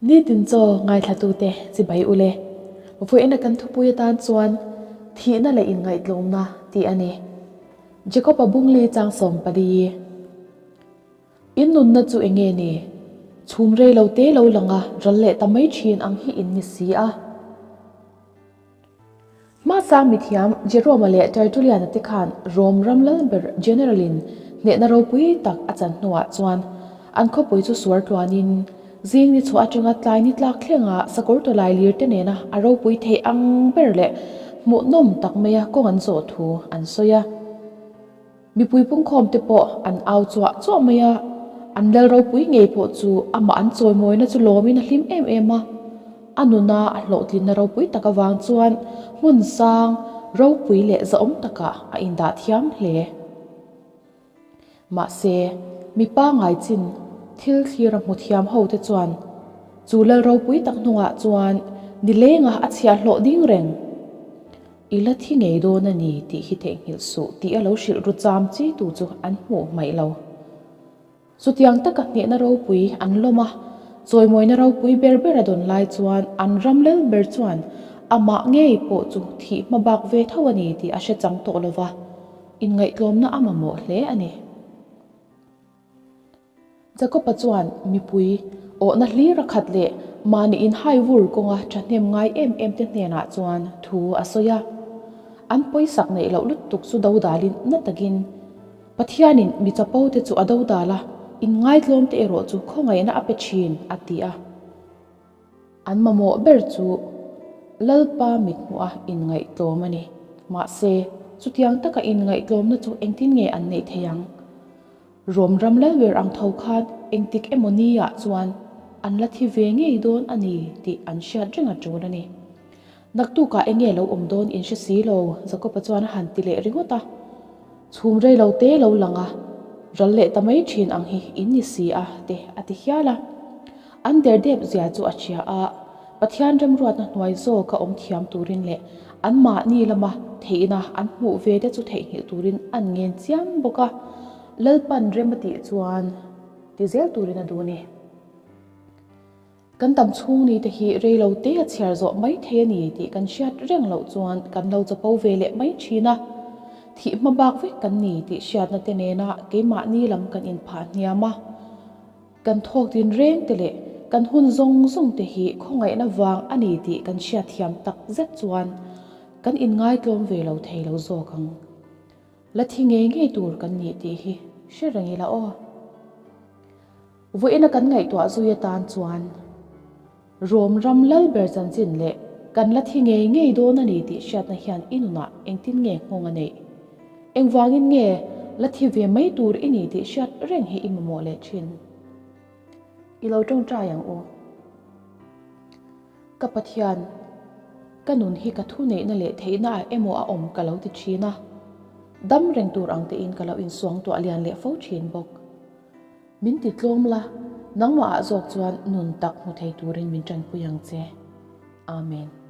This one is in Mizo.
Nitin chaw ngaithlatute chibai ule. Vawiina kan thupui atan chuan thihna leh inngaihtlawmna tih a ni. Jacob-a bungli chang 14. In nunna chu eng nge ni? Chhum rei lo te lo lang a, ral leh ta mai thin ang hi in ni si a. Hmasa mithiam Jerome-a leh Tertullian-a te khan Rome ram lal ber General-in hnehna ropui tak a chan hnuah chuan an khawpui chu suar tluanin zing ni chhuah atanga tlai ni tlak thlenga sakawr tawlai lir te nena a ropui theih ang ber leh hmuhnawm tak maia kawng an zawh thu an sawi a. Mipui pungkhawm te pawh an au chuah chuah mai a, an lal ropui ngei pawh chu amah an chawimawina chu lawmin a hlim em em a. A nuna a hlawhtlinna ropui tak avang chuan hmun sang ropui leh zahawm takah a indah thiam hle. Mahse, mi pangngai chin thil thlir a hmu thiam ho te chuan chu lal ropui tak hnungah chuan nilengah a chhiahhlawh ding reng. I la thi ngei dawn a ni tih hi theihnghilh suh tih a lo hrilh ru cham chi tu chu an hmuh hmaih lo. Chutiang taka hnehna ropui an lawm a, chawimawina ropui ber ber a dawn lai chuan an ram lel ber chuan amah ngei pawh chu thih hma bak ve tho a ni tih a hre chang tawh lo va, inngaihtlawmna a mamawh hle a ni. Jakob-a chuan mipui awhna hlir a khat leh mahni inhai vur kawnga thahnem ngai em em te hnenah chuan thu a sawi a. An pawisak neih loh lutuk chu dodalin na takin Pathianin mi chapo te chu a dodal a, inngaitlawm te erawh chu khawngaihna a pe thin, a ti a. An mamawh ber chu Lalpa mithmuha inngaihtlawm a ni. Mahse, chutiang taka inngaihtlawmna chu engtin nge an neih theih ang? Rom ram lalber ang tho khan engtik emaw ni ah chuan an la thi ve ngei dawn a ni tih an hriat reng a tul a ni. Naktukah eng nge lo awm dawn in hre si lo, Jakob-a chuan a han ti leh ringawt a. Chhum rei lo te lo lang a, ral leh ta mai thin ang hi in ni si a te a ti hial a. An derdep zia chu a hria a, Pathian remruatna hnuai zawka awm thiam turin leh anmahni lama theihna an hmuh ve te chu theihnghilh turin an ngen chiam bawk a, Lalpan rem a tih chuan ti zel turin a duh a ni. Kan tam chhung ni te hi rei lo te a chhiar zawh mai thei a ni tih kan hriat reng loh chuan kan lo chapo ve leh mai thin a, thih hma bak vek kan ni tih hriatna te nena keimahni lam kan inphah hniam a. Kan thawk din reng te leh kan hun zawng zawng te hi khawngaihna vang a ni tih kan hriatthiam tak zet chuan kan inngaitlawm ve lo thei lo zawk ang. La thi ngei ngei tur kan nih tih hi hre reng ila aw. Vawiina kan ngaihtuah zui atan chuan Rom ram lal ber chanchin leh kan la thi ngei ngei dawn a ni tih hriatna hian i nunah engtin nge nghawng a neih? Engvangin nge la thi ve mai tur i ni tih hriat reng hi i mamawh leh thin? I lo tawngtai ang u. Ka Pathian, ka nun hi ka thuneihna leh theihna ah emaw a awm ka lo ti thin a, dam reng tur ang tein ka lo insuangtuah lian leh fo thin bawk. Min ti tlawm la, nangmah ah zawk chuan nun tak hmu thei turin min tanpui ang che. Amen.